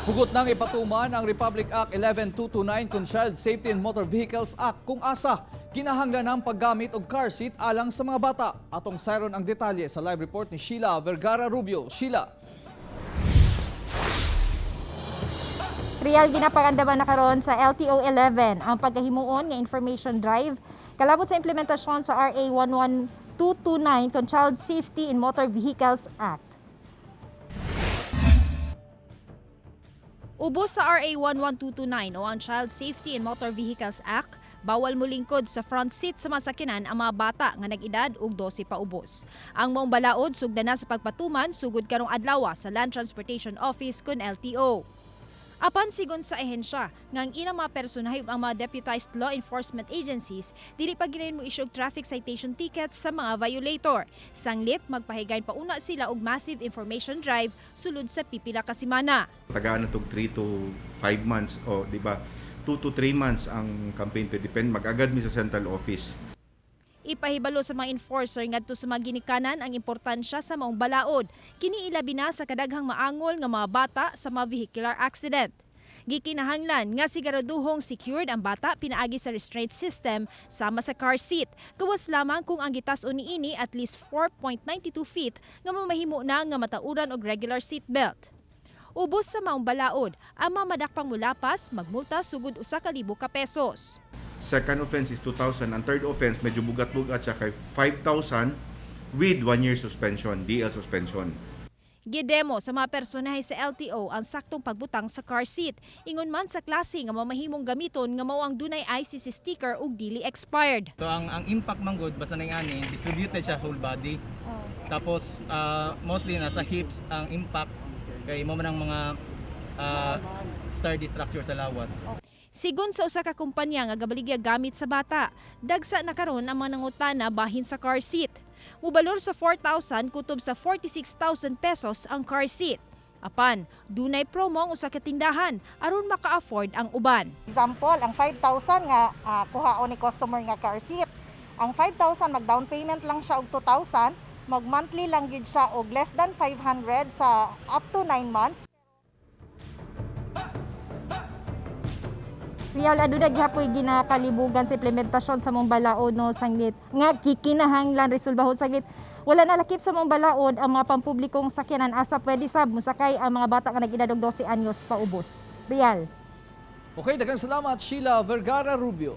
Hugot nang ipatuman ang Republic Act 11229 kon Child Safety in Motor Vehicles Act kung asa kinahanglan ang paggamit og car seat alang sa mga bata. Atong sayron ang detalye sa live report ni Sheila Vergara Rubio. Sheila. Real, ginapakandaman na karon sa LTO 11 ang pagkahimuon nga information drive kalabot sa implementasyon sa RA 11229 kon Child Safety in Motor Vehicles Act. Ubos sa RA 11229 o ang Child Safety in Motor Vehicles Act, bawal mulingkod sa front seat sa masakinan ang mga bata nga nag-edad og 12 paubos. Ang maong balaod sugda na sa pagpatuman sugod karong adlaw sa Land Transportation Office kun LTO. Apan sigon sa ehensya nga ang ilang mga personahe ug ang mga deputized law enforcement agencies dili pa gilayon mo issue og traffic citation tickets sa mga violator. Sanglit magpahigayon pauna sila og massive information drive sulod sa pipila ka semana. Tagaan na tog 3 to 5 months o, di ba, 2 to 3 months ang campaign to depend mag-agad mi sa central office. Ipahibalo sa mga enforcer ngadto sa mga ginikanan ang importansya sa maong balaod. Kini ilabi na sa kadaghang maangol nga mga bata sa mga vehicular accident. Gikinahanglan nga siguraduhong secured ang bata pinaagi sa restraint system sama sa car seat. Gawas lamang kung ang gitas-on niini at least 4.92 feet nga mamahimo na nga matauran og regular seatbelt. Ubos sa maong balaod, ang mga madakpang mulapas magmulta sugod 1,000 ka pesos. Second offense is 2,000. Ang third offense, medyo bugat-bugat siya kay 5,000 with 1 year suspension, DL suspension. Gidemo sa mga personahe sa LTO ang saktong pagbutang sa car seat. Ingon man sa klase nga mamahimong gamiton nga mao ang dunay ICC sticker ug dili expired. So ang impact man gud basta ning ani distributed siya whole body. Tapos mostly nasa hips ang impact kay mo man ang mga sturdy structure sa lawas. Sigon sa usa ka kumpanya nga gabaligya gamit sa bata, dagsa na karon ang mga nangutana bahin sa car seat. Mubalor sa 4,000 kutob sa 46,000 pesos ang car seat. Apan, dunay promo ang usa ka tindahan aron maka-afford ang uban. Example, ang 5,000 nga kuhaon ni customer nga car seat. Ang 5,000, mag down payment lang siya og 2,000, mag monthly lang gid siya og less than 500 sa up to 9 months. Real, aduna gihapoy ginakalibugan sa implementasyon sa mong balaod, no, sanglit nga gikinahanglan resolbahon sanglit wala na lakip sa mong balaod ang mga pampublikong sakyanan asa pwede sab mosakay ang mga bata nga nag-edad og 12 anyos paubos. Real. Okay, daghang salamat, Sheila Vergara Rubio.